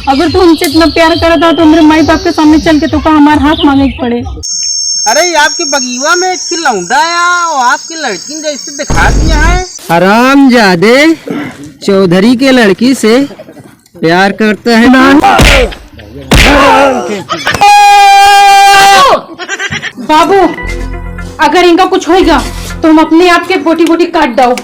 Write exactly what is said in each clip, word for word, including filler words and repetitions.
अगर तू हमसे इतना प्यार करत हा, तो हमरे माई बाप के सामने चल के तोका हमार हाथ मांगे के पड़े। अरे, ये आपके बगीवा में एक लौंडा आया, वो आपकी लड़की जैसे दिखा दिया है। हरामजादे, चौधरी के लड़की से प्यार करता है ना? बाबू, अगर इनका कुछ होइगा, तो हम अपने आप के बोटी बोटी काट दाओ।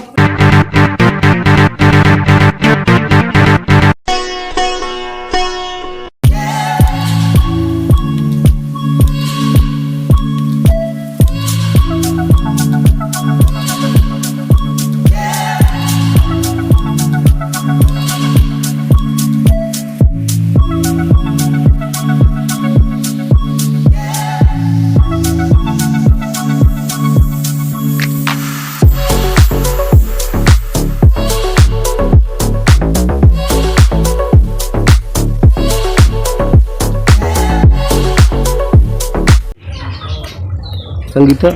संगीता,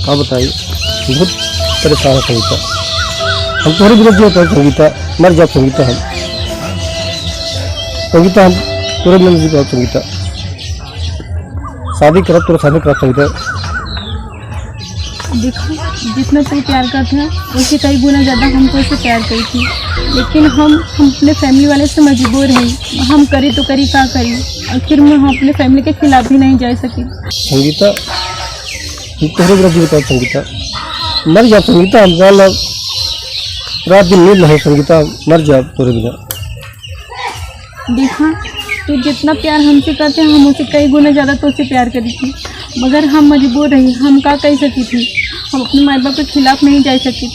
का बताई, बहुत परेशान है संगीता। हम तोहरे बिना जियत है संगीता, मर जाब संगीता हम। संगीता, हम तोहरे बिना नहीं जी पाब संगीता। शादी करब, तोहरे साथे करब संगीता। देखो, जितना तू प्यार करत है, उससे कई गुना ज्यादा हम तोसे प्यार करी थी, लेकिन हम, हम अपने family वाले से मजबूर हैं। हम करी तो करी का करी, आखिर में हम अपने family के खिलाफ भी नहीं जा सकी। संगीता, हम तोहरे बिना जी पाब संगीता, मर जाब संगीता, हम जान लब, रात दिन नींद नहीं संगीता, मर जाब तोहरे बिना। देखा, तू जितना प्यार हमसे करते हैं, हम उससे कई गुना ज्यादा तोसे प्यार करी थी, मगर हम मजबूर रही, हम का कही सकी थी, हम अपने माई बाप के खिलाफ नहीं जा सकी।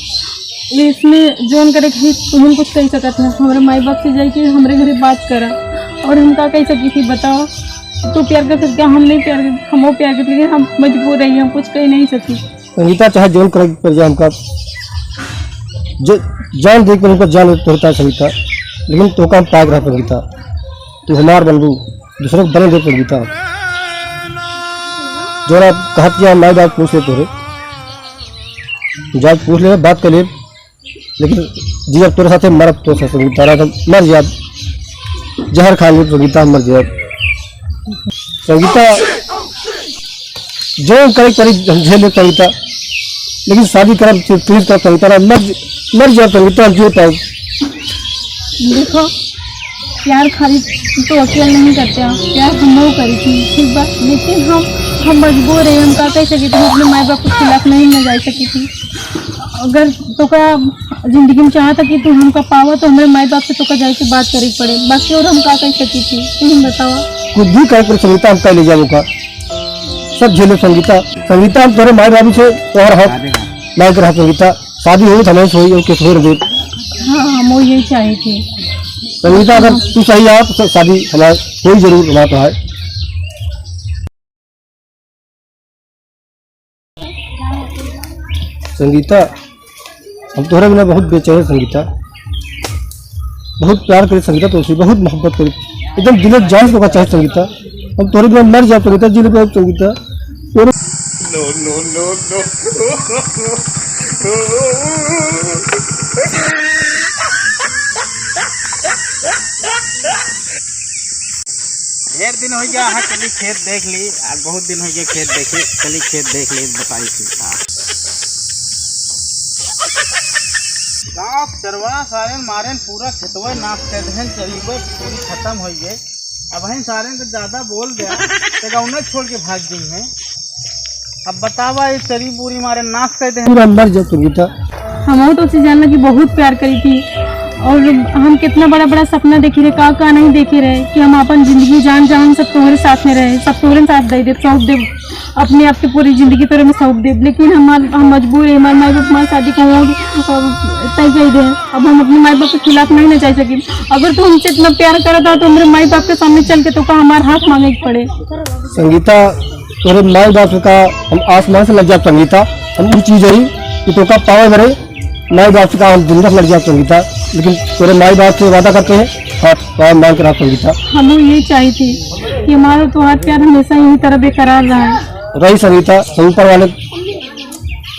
ये इसमें जौन करे के ही तुहन कुछ कही सकत है, हमारे माई बाप से जाके हमरे घरे बात करा, और हम का कही सकी थी बताओ। तू प्यार कर सकते, हम नहीं प्यार कर, हम वो प्यार कर, लेकिन हम मजबूर रही, हम कुछ कही नहीं सकी। संगीता, चाहे जौन करे के पड़ जाए हमका, ज-, जान दे के हमका जान तोहरे ताईं संगीता, लेकिन तोहका हम पाए के रहब संगीता। तू हमार बनबू, दूसरे के बने दे संगीता। जौन आप कहत कि हम माई बाप पूछ ले तोहरे, जाके पूछ ले, बात कर ले, लेकिन जी अब तोहरे साथे मरब तोहरे साथे संगीता, ना तो मर जाब, जहर खा लेब संगीता, हम मर जाब संगीता। जौन करे के पड़ी हम झेल लेब संगीता, लेकिन शादी करब, सिर्फ प्लीज करब संगीता, ना मर, मर जाब संगीता, हम जी पाए। देखो, प्यार खाली तो अकेल नहीं करते हैं, प्यार हम लोग करी थी, ठीक बा, लेकिन हम, हम मजबूर है, हम का कह सकी थी, अपने माई बाप के खिलाफ नहीं न जा सकी थी। अगर तोका जिंदगी में चाहता कि तू हमका पावा, तो हमरे माई बाप से तोका जाके बात करे के पड़े, बाकी और हम का कह सकी थी, तू ही बतावा। कुछ भी कहे पर संगीता हम कह ले जाबो का, सब झेले संगीता। संगीता, हम तोहरे माई बाबू से तोहर हक मांग के रहा संगीता, शादी होई तो हमें होई और किस होई रहे। हाँ, हम वो यही चाहे थे। संगीता, अगर तू सही आ तो शादी हमार होई जरूर, हमार तो है। संगीता, हम तोहरे बिना बहुत बेचैन है संगीता, बहुत प्यार करी संगीता, तोसे बहुत मोहब्बत करी, एकदम दिल जान से तोका चाहे संगीता, हम तोहरे बिना मर जाब संगीता, जी ले पाए संगीता, तोहरे। No, no, no, no। ढेर दिन हो गया, हाँ, चली खेत देख ली, आज बहुत दिन हो गया खेत देखे, चली खेत देख ली, बताई थी। हाँ। गाँव चरवा सारे मारेन, पूरा खेतवा नाश कर देन, चरीबे पूरी खत्म हो गए। अब हम सारे को ज्यादा बोल दे, तो गाँव न छोड़ के भाग गई हैं। अब बतावा, ये चरी पूरी मारे नाश कर दे। पूरा मर जा संगीता। हम तो उसे जानना कि बहुत प्यार करी थी, और हम कितना बड़ा बड़ा सपना देखे रहे, का का नहीं देखे रहे कि हम अपन जिंदगी जान जान सब तोहरे साथ में रहे, सब तोहरे साथ दे दे, सौंप दे, अपने आप के पूरी जिंदगी तोहरे में सौंप दे। लेकिन हमार, हम मजबूर है, हमारे माई बाप हमारी शादी को हो, अ, तय कर दे। अब हम अपने माई बाप के खिलाफ नहीं ना जा सके। अगर तू हमसे इतना प्यार करत हा, तो हमरे माई बाप के सामने चल के तोका हमार हाथ मांगे के पड़े। संगीता, तोरे माई बाप से का हम आसमान से लग जाब संगीता। हम ई चीज है कि तोका पावे बरे माई बाप से का हम जिंदा लग जाब संगीता, लेकिन तोरे माई बाप से वादा करते हैं, हाथ पाँव मांग के रहा संगीता। हम ये चाहते कि हमारा तोहार प्यार हमेशा यही तरह बेकरार रहे। रही संगीता, सब ऊपर वाले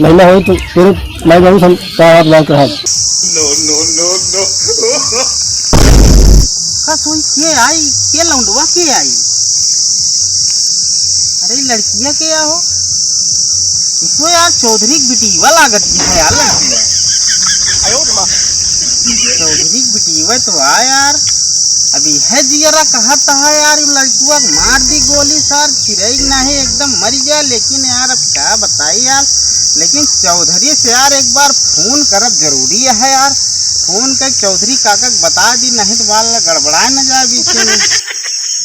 महिमा होई तो तोरे माई बाबू से हम का हाथ मांग के रहा। No, no, no, no। कोई के आई, के लौंडवा के आई? अरे लड़किया के या हो? इसको यार चौधरी के बिटिया लागत है यार लड़किया। चौधरी के बिटिया तो आ यार। अभी है जियरा कहत है यार, ये लड़कुआ के मार दी गोली सर, चिरई नहीं एकदम मर गया। लेकिन यार अब क्या बताई यार, लेकिन चौधरी से यार एक बार फोन करब जरूरी है यार। फोन कर चौधरी काका के बता दी, नहीं तो बाल गड़बड़ाए न जाए बीच में।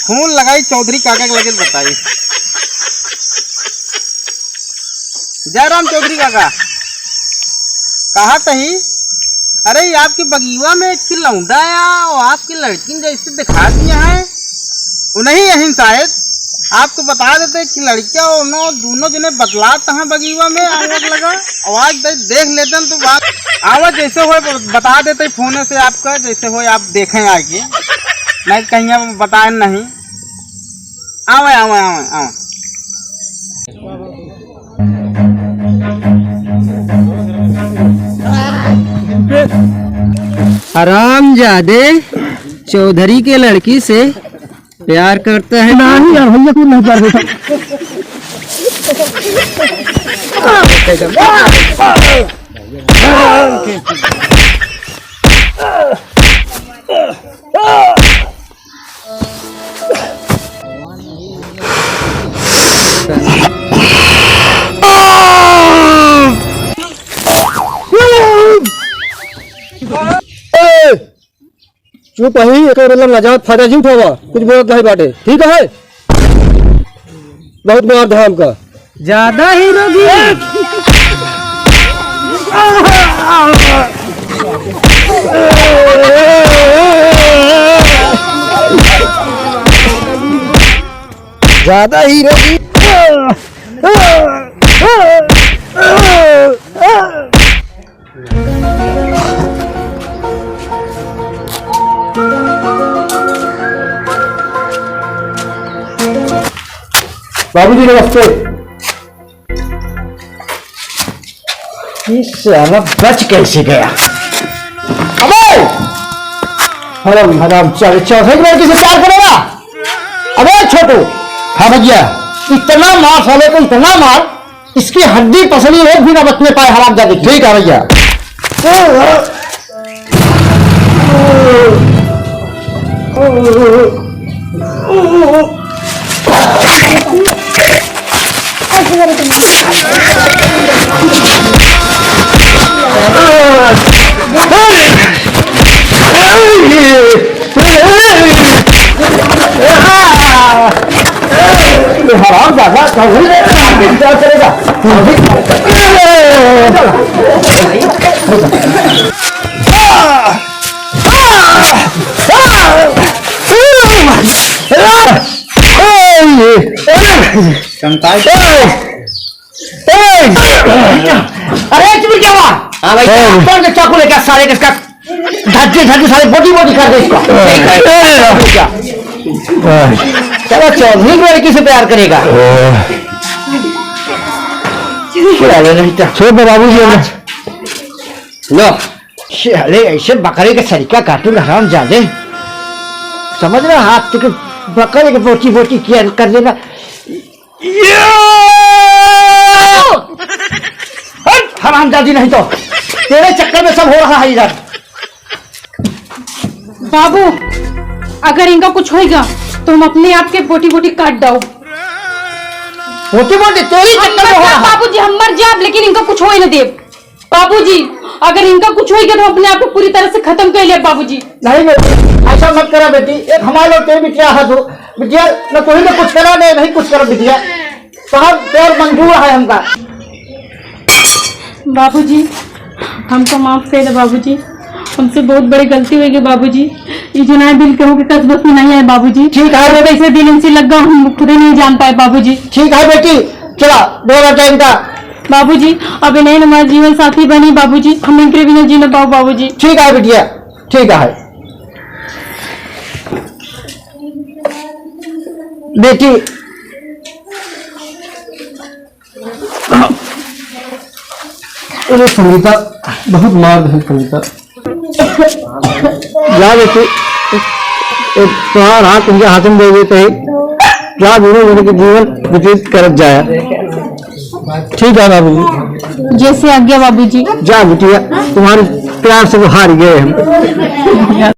फोन लगाई चौधरी काका के लगे बताई। जय राम चौधरी काका, कहा तही? अरे, ये आपके बगीवा में एक ठे लौंडा आया और आपकी लड़की ने जैसे दिखा दिया है, वो नहीं यही शायद। आपको बता देते कि लड़कियां उन्हों दोनों जने बतलात हैं बगीवा में आग लगा, आवाज दे, देख लेते हैं तो बात आवाज जैसे हो बता देते फोन से आपका, जैसे हो आप देखें आके, नहीं कहीं बताए नहीं। आवे, आवे, आवे, आवे। हरामजादे, चौधरी के लड़की से प्यार करता है? नहीं यार, भैया, तू नहीं प्यार करता। चुप ही, एक मतलब नजात फायदा जी उठावा, कुछ बोलत नहीं बाटे, ठीक है? बहुत मार धाम का। ज्यादा हीरो की। ज्यादा हीरो की। बाबूजी नमस्ते। ये साला बच कैसे गया? अबे! हराम, हराम, चल, चल, एक लड़की से प्यार करेगा? अबे छोटू। हाँ भैया। इतना मार साले को, इतना मार, इसकी हड्डी पसली एक भी ना बचने पाए, हरामजादे की। ठीक है भैया। हरामजादा, क्या करेगा? अरे, तुम्हें क्या हुआ? हाँ भाई, हाँ। कौन सा चाकू लेके साले के इसका धज्जे धज्जे साले बोटी बोटी कर दे इसको। हाँ। चलो, चौधरी की लड़की से प्यार करेगा। हाँ। क्या ले नहीं था? छोड़ दे बाबूजी, अब। लो। साले ऐसे बकरे के सरीका काटू हरामजादे। समझ रहा हाथ के बकरे के बोटी बोटी किया कर देना। ये! हट, हरामजादी नहीं तो। तेरे चक्कर में सब हो रहा है इधर। बाबू, अगर इनका कुछ होइगा, तो हम अपने आप के बोटी बोटी काट डाउ। बोटी बोटी तेरी हम चक्कर में मर हो जाब, रहा है। बाबूजी, हम मर जाब, लेकिन इनका कुछ होए न देब। बाबूजी, अगर इनका कुछ होइगा तो अपने आप को पूरी तरह से खत्म कर लिया बाबूजी। नहीं बेटी, ऐसा मत करा बेटी, एक हमारे लोग के बिटिया है तो, बिटिया न तू ही ने कुछ करा, नहीं, नहीं कुछ करा बिटिया, तोहार प्यार मंजूर है हमका। बाबूजी, हमको माफ कर दे बाबूजी, हमसे बहुत बड़ी गलती होइगी बाबूजी। ई जुनाई बिल केहू के कस बस में नहीं आए बाबूजी। ठीक है। कैसे दिल इनसे लग गया, हम खुदे नहीं जान पाए बाबूजी। ठीक है बेटी, चला, दो टाइम का। बाबूजी, अब इन्हें हमारे जीवन साथी बनी बाबूजी, हम इनके बिना जी न पाओ बाबूजी। ठीक है बिटिया, ठीक है बेटी। अरे संगीता, बहुत मार है संगीता। जा बेटी, एक तोहार हाथ उनके हाथ में दे देते हैं, जा दोनों जने के जीवन व्यतीत करत जाया। ठीक है बाबूजी। जैसे आज्ञा बाबूजी। जा बिटिया, तुम्हारे प्यार से तो हार गए हम।